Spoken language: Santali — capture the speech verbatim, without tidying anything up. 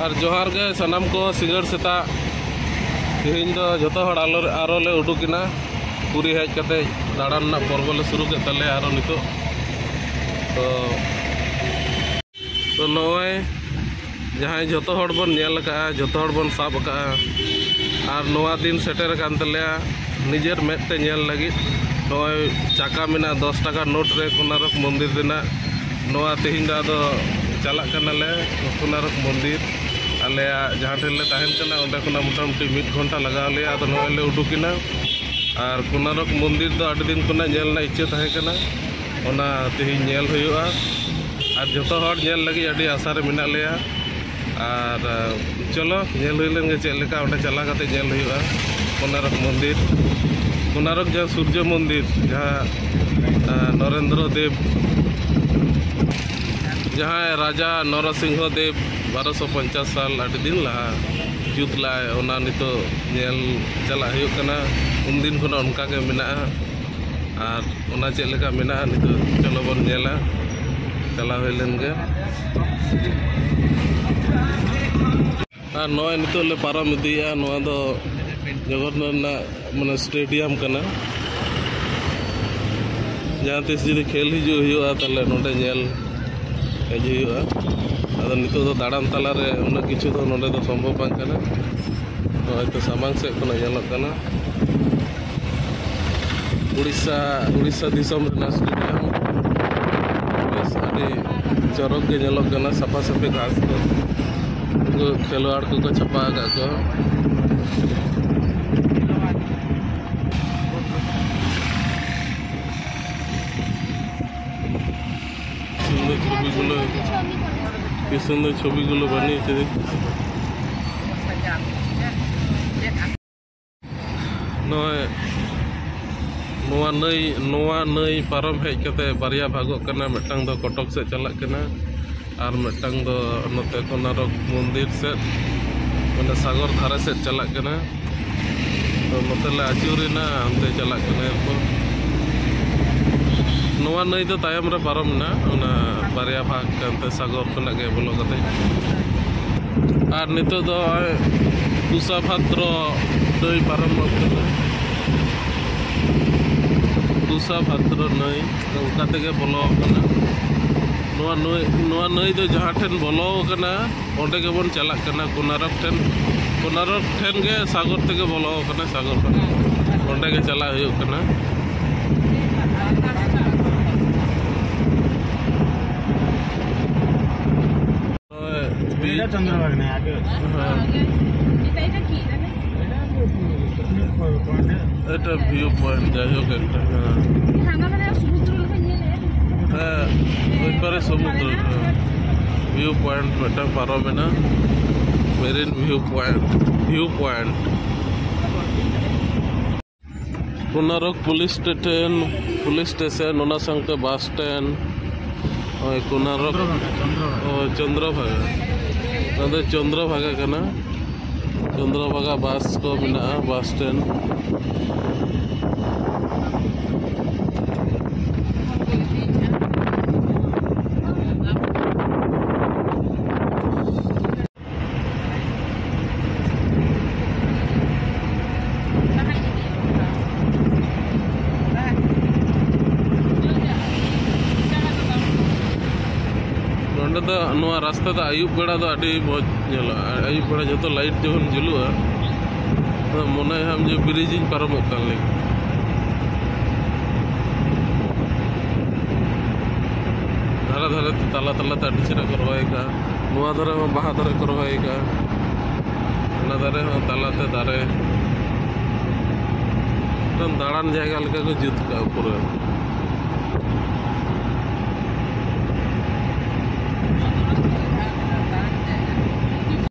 ᱟᱨ ᱡᱚᱦᱟᱨ ᱜᱮ ᱥᱟᱱᱟᱢ ᱠᱚ, ᱥᱤᱸᱜᱟᱹᱲ ᱥᱮᱛᱟᱜ᱾ ᱛᱮᱦᱮᱧ ᱫᱚ ᱡᱚᱛᱚ ᱦᱚᱲ ᱟᱞᱚ, ᱟᱨᱚ ᱞᱮ ᱩᱰᱩᱠ ᱮᱱᱟ᱾ ᱯᱩᱨᱤ ᱦᱮᱡ ᱠᱟᱛᱮ ᱫᱟᱬᱟᱱ ᱨᱮᱱᱟᱜ ᱯᱚᱨᱵᱚ ᱞᱮ ᱥᱩᱨᱩ ᱠᱮᱫ ᱛᱟᱞᱮᱭᱟ ᱟᱨᱚ ᱱᱤᱛᱚᱜ᱾ ᱛᱚ, ᱛᱚ ᱱᱚᱜᱼᱚᱭ ᱡᱟᱦᱟᱸᱭ ᱡᱚᱛᱚ ᱦᱚᱲ ᱵᱚᱱ ᱧᱮᱞ ᱟᱠᱟᱫᱼᱟ, ᱡᱚᱛᱚ ᱦᱚᱲ ᱵᱚᱱ ᱥᱟᱵ ᱟᱠᱟᱫᱼᱟ, ᱟᱨ ᱱᱚᱣᱟ ᱫᱤᱱ ᱥᱮᱴᱮᱨ ᱟᱠᱟᱱ ᱛᱟᱞᱮᱭᱟ ᱱᱤᱡᱮᱨ ᱢᱮᱫ ᱛᱮ ᱧᱮᱞ ᱞᱟᱹᱜᱤᱫ᱾ ᱱᱚᱜᱼᱚᱭ ᱪᱟᱠᱟ ᱢᱮᱱᱟᱜᱼᱟ ᱫᱚᱥ ᱴᱟᱠᱟ ᱱᱳᱴ ᱨᱮ ᱠᱳᱱᱟᱨᱚᱠ ᱢᱚᱱᱫᱤᱨ ᱨᱮᱱᱟᱜ᱾ ᱱᱚᱣᱟ ᱛᱮᱦᱮᱧ ᱫᱚ ᱟᱫᱚ ᱪᱟᱞᱟᱜ ᱠᱟᱱᱟᱞᱮ ᱠᱳᱱᱟᱨᱚᱠ ᱢᱚᱱᱫᱤᱨ᱾ ᱟᱞᱮᱭᱟᱜ ᱡᱟᱦᱟᱸ ᱴᱷᱮᱱ ᱞᱮ ᱛᱟᱦᱮᱱ ᱠᱟᱱᱟ ᱚᱸᱰᱮ ᱠᱷᱚᱱᱟᱜ ᱢᱚᱴᱟᱢᱩᱴᱤ ᱢᱤᱫ ᱜᱷᱚᱱᱴᱟ ᱞᱟᱜᱟᱣ ᱞᱮᱭᱟ᱾ ᱟᱫᱚ ᱱᱚᱜᱼᱚᱭ ᱞᱮ ᱩᱰᱩᱠ ᱮᱱᱟ᱾ ᱟᱨ ᱠᱳᱱᱟᱨᱚᱠ ᱢᱚᱱᱫᱤᱨ ᱫᱚ ᱟᱹᱰᱤ ᱫᱤᱱ ᱠᱷᱚᱱᱟᱜ ᱧᱮᱞ ᱨᱮᱱᱟᱜ ᱤᱪᱪᱷᱟᱹ ᱛᱟᱦᱮᱸ ᱠᱟᱱᱟ, ᱚᱱᱟ ᱛᱮᱦᱮᱧ ᱧᱮᱞ ᱦᱩᱭᱩᱜᱼᱟ᱾ ᱟᱨ ᱡᱚᱛᱚ ᱦᱚᱲ ᱧᱮᱞ ᱞᱟᱹᱜᱤᱫ ᱟᱹᱰᱤ ᱟᱥᱟ ᱨᱮ ᱢᱮᱱᱟᱜ ᱞᱮᱭᱟ᱾ ᱟᱨ ᱪᱚᱞᱚ ᱧᱮᱞ ᱦᱩᱭ ᱞᱮᱱ ᱜᱮ ᱪᱮᱫ ᱞᱮᱠᱟ ᱚᱸᱰᱮ ᱪᱟᱞᱟᱣ ᱠᱟᱛᱮ ᱧᱮᱞ ᱦᱩᱭᱩᱜᱼᱟ ᱠᱳᱱᱟᱨᱚᱠ ᱢᱚᱱᱫᱤᱨ᱾ ᱠᱳᱱᱟᱨᱚᱠ ᱡᱟᱦᱟᱸ ᱥᱩᱨᱡᱚ ᱢᱚᱱᱫᱤᱨ, ᱡᱟᱦᱟᱸ ᱱᱚᱨᱮᱱᱫᱨᱚ ᱫᱮᱵᱽ, ᱡᱟᱦᱟᱸᱭ ᱨᱟᱡᱟ ᱱᱚᱨᱚᱥᱤᱝᱦᱚ ᱫᱮᱵᱽ ᱵᱟᱨᱚᱥᱚ ᱯᱚᱧᱪᱟᱥ ᱥᱟᱞ, ᱟᱹᱰᱤ ᱫᱤᱱ ᱞᱟᱦᱟ ᱡᱩᱛ ᱞᱟᱜᱼᱟᱭ, ᱚᱱᱟ ᱱᱤᱛᱚᱜ ᱧᱮᱞ ᱪᱟᱞᱟᱜ ᱦᱩᱭᱩᱜ ᱠᱟᱱᱟ᱾ ᱩᱱᱫᱤᱱ ᱠᱷᱚᱱᱟᱜ ᱚᱱᱠᱟ ᱜᱮ ᱢᱮᱱᱟᱜᱼᱟ᱾ ᱟᱨ ᱚᱱᱟ ᱪᱮᱫ ᱞᱮᱠᱟ ᱢᱮᱱᱟᱜᱼᱟ ᱱᱤᱛᱚᱜ ᱪᱚᱞᱚ ᱵᱚᱱ ᱧᱮᱞᱟ, ᱪᱟᱞᱟᱣ ᱦᱩᱭ ᱞᱮᱱ ᱜᱮ᱾ ᱟᱨ ᱱᱚᱜᱼᱚᱭ ᱱᱤᱛᱚᱜ ᱞᱮ ᱯᱟᱨᱚᱢ ᱤᱫᱤᱭᱮᱫᱼᱟ, ᱱᱚᱣᱟ ᱫᱚ ᱡᱚᱜᱚᱱᱱᱟᱛᱷ ᱨᱮᱱᱟᱜ ᱢᱟᱱᱮ ᱥᱴᱮᱰᱤᱭᱟᱢ ᱠᱟᱱᱟ᱾ ᱡᱟᱦᱟᱸ ᱛᱤᱥ ᱡᱩᱫᱤ ᱠᱷᱮᱞ ᱦᱤᱡᱩᱜ ᱦᱩᱭᱩᱜᱼᱟ ᱛᱟᱦᱚᱞᱮ ᱱᱚᱰᱮ ᱧᱮᱞ ᱦᱮᱡ ᱦᱩᱭᱩᱜᱼᱟ᱾ ᱟᱫᱚ ᱱᱤᱛᱚᱜ ᱫᱚ ᱫᱟᱬᱟᱱ ᱛᱟᱞᱟᱨᱮ ᱩᱱᱟᱹᱜ ᱠᱤᱪᱷᱩ ᱫᱚ ᱱᱚᱰᱮ ᱫᱚ ᱥᱚᱢᱵᱷᱚᱵ ᱵᱟᱝ ᱠᱟᱱᱟ᱾ ᱱᱚᱜᱼᱚᱭ ᱛᱚ ᱥᱟᱢᱟᱝ ᱥᱮᱫ ᱠᱷᱚᱱᱟᱜ ᱧᱮᱞᱚᱜ ᱠᱟᱱᱟ ᱩᱲᱤᱥᱥᱟ, ᱩᱲᱤᱥᱥᱟ ᱫᱤᱥᱚᱢ ᱨᱮᱱᱟᱜ ᱥᱴᱮᱰᱤᱭᱟᱢ᱾ ᱵᱮᱥ ᱟᱹᱰᱤ ᱪᱚᱨᱚᱠ ᱜᱮ ᱧᱮᱞᱚᱜ ᱠᱟᱱᱟ, ᱥᱟᱯᱷᱟ ᱥᱟᱹᱯᱷᱤ ᱜᱷᱟᱥ ᱠᱚ᱾ ᱩᱱᱠᱩ ᱠᱷᱮᱞᱣᱟᱲ ᱠᱚᱠᱚ ᱪᱷᱟᱯᱟ ᱟᱠᱟᱫ ᱠᱚᱣᱟ᱾ সুন্দর ছবিগুলো, কি সুন্দর ছবিগুলো বানিয়েছে দেখি। ᱱᱚᱜᱼᱚᱭ ᱱᱚᱣᱟ ᱱᱟᱹᱭ, ᱱᱚᱣᱟ ᱱᱟᱹᱭ ᱯᱟᱨᱚᱢ ᱦᱮᱡ ᱠᱟᱛᱮ ᱵᱟᱨᱭᱟ ᱵᱷᱟᱜᱚᱜ ᱠᱟᱱᱟ, ᱢᱤᱫᱴᱟᱝ ᱫᱚ ᱠᱚᱴᱚᱠ ᱥᱮᱫ ᱪᱟᱞᱟᱜ ᱠᱟᱱᱟ ᱟᱨ ᱢᱤᱫᱴᱟᱝ ᱫᱚ ᱱᱚᱛᱮ ᱠᱳᱱᱟᱨᱚᱠ ᱢᱚᱱᱫᱤᱨ ᱥᱮᱫ, ᱢᱟᱱᱮ ᱥᱟᱜᱚᱨ ᱫᱷᱟᱨᱮ ᱥᱮᱫ ᱪᱟᱞᱟᱜ ᱠᱟᱱᱟ᱾ ᱛᱚ ᱱᱚᱛᱮ ᱞᱮ ᱟᱹᱪᱩᱨᱮᱱᱟ, ᱦᱟᱱᱛᱮ ᱪᱟᱞᱟᱜ ᱠᱟᱱᱟ ᱮᱨᱯᱚᱨ᱾ ᱱᱚᱣᱟ ᱱᱟᱹᱭ ᱫᱚ ᱛᱟᱭᱚᱢ ᱨᱮ ᱯᱟᱨᱚᱢ ᱮᱱᱟ, ᱚᱱᱟ ᱵᱟᱨᱭᱟ ᱵᱷᱟᱜᱽ ᱠᱟᱱᱛᱮ ᱥᱟᱜᱚᱨ ᱠᱷᱚᱱᱟᱜ ᱜᱮ ᱵᱚᱞᱚ ᱠᱟᱛᱮ᱾ ᱟᱨ ᱱᱤᱛᱚᱜ ᱫᱚ ᱱᱚᱜᱼᱚᱭ ᱠᱩᱥᱟᱵᱷᱟᱫᱨᱚ ᱱᱟᱹᱭ ᱯᱟᱨᱚᱢᱚᱜ ᱠᱟᱱᱟ᱾ ᱠᱩᱥᱟᱵᱷᱟᱫᱨᱚ ᱱᱟᱹᱭ ᱚᱱᱠᱟ ᱛᱮᱜᱮ ᱵᱚᱞᱚ ᱟᱠᱟᱱᱟ᱾ ᱱᱚᱣᱟ ᱱᱟᱹᱭ, ᱱᱚᱣᱟ ᱱᱟᱹᱭ ᱫᱚ ᱡᱟᱦᱟᱸ ᱴᱷᱮᱱ ᱵᱚᱞᱚ ᱟᱠᱟᱱᱟ, ᱚᱸᱰᱮ ᱜᱮᱵᱚᱱ ᱪᱟᱞᱟᱜ ᱠᱟᱱᱟ᱾ ᱠᱳᱱᱟᱨᱚᱠ ᱴᱷᱮᱱ, ᱠᱳᱱᱟᱨᱚᱠ ᱴᱷᱮᱱ ᱜᱮ ᱥᱟᱜᱚᱨ ᱛᱮᱜᱮ ᱵᱚᱞᱚ ᱟᱠᱟᱱᱟ, ᱥᱟᱜᱚᱨ ᱠᱷᱚᱱ᱾ ᱚᱸᱰᱮ ᱜᱮ ᱪᱟᱞᱟᱜ ᱦᱩᱭᱩᱜ ᱠᱟᱱᱟ᱾ এটা ভিউ পয়েন্ট, যাই হোক একটা, হ্যাঁ। ᱦᱮᱸ, ᱳᱭ ᱯᱟᱨᱮ ᱥᱚᱢᱩᱫᱨᱚ, ᱦᱮᱸ᱾ ᱵᱷᱤᱭᱩ ᱯᱚᱭᱮᱱᱴ ᱢᱤᱫᱴᱟᱝ ᱯᱟᱨᱚᱢ ᱮᱱᱟ, marine view point, view point. Konark police station, police station, ᱚᱱᱟ ᱥᱟᱶᱛᱮ ᱵᱟᱥ ᱥᱴᱮᱱᱰ᱾ ᱳᱭ ᱠᱳᱱᱟᱨᱚᱠ, ᱪᱚᱱᱫᱨᱚᱵᱷᱟᱜᱟ, ᱪᱚᱱᱫᱨᱚᱵᱷᱟᱜᱟ᱾ ᱳᱭ ᱪᱚᱱᱫᱨᱚᱵᱷᱟᱜᱟ᱾ ᱱᱚᱣᱟ ᱫᱚ ᱪᱚᱱᱫᱨᱚᱵᱷᱟᱜᱟ ᱠᱟᱱᱟ᱾ ᱪᱚᱱᱫᱨᱚᱵᱷᱟᱜᱟ ᱵᱟᱥ ᱠᱚ ᱢᱮᱱᱟᱜᱼᱟ, ᱵᱟᱥ ᱥᱴᱮᱱᱰ᱾ ᱱᱚᱸᱰᱮ ᱫᱚ, ᱱᱚᱣᱟ ᱨᱟᱥᱛᱟ ᱫᱚ ᱟᱹᱭᱩᱵ ᱵᱮᱲᱟ ᱫᱚ ᱟᱹᱰᱤ ᱢᱚᱡᱽ ᱧᱮᱞᱚᱜᱼᱟ᱾ ᱟᱹᱭᱩᱵ ᱵᱮᱲᱟ ᱡᱚᱛᱚ ᱞᱟᱭᱤᱴ ᱡᱚᱠᱷᱚᱱ ᱡᱩᱞᱩᱜᱼᱟ, ᱟᱫᱚ ᱢᱚᱱᱮ ᱦᱟᱢ ᱡᱮ ᱵᱨᱤᱡᱽ ᱤᱧ ᱯᱟᱨᱚᱢᱚᱜ ᱠᱟᱱ ᱞᱮᱠᱟ᱾ ᱫᱷᱟᱨᱮ ᱫᱷᱟᱨᱮ ᱛᱮ, ᱛᱟᱞᱟ ᱛᱟᱞᱟ ᱛᱮ ᱟᱹᱰᱤ ᱪᱮᱦᱨᱟ ᱠᱚ ᱨᱚᱦᱚᱭ ᱟᱠᱟᱫᱼᱟ᱾ ᱱᱚᱣᱟ ᱫᱷᱟᱨᱮ ᱦᱚᱸ ᱵᱟᱦᱟ ᱫᱟᱨᱮ ᱠᱚ ᱨᱚᱦᱚᱭ ᱟᱠᱟᱫᱼᱟ, ᱚᱱᱟ ᱫᱟᱨᱮ ᱦᱚᱸ ᱛᱟᱞᱟᱛᱮ ᱫᱟᱨᱮ᱾ ᱢᱤᱫᱴᱟᱝ ᱫᱟᱬᱟᱱ ᱡᱟᱭᱜᱟ ᱞᱮᱠᱟ ᱠᱚ ᱡᱩᱛ ᱠᱟᱜᱼᱟ ᱯᱩᱨᱟᱹ᱾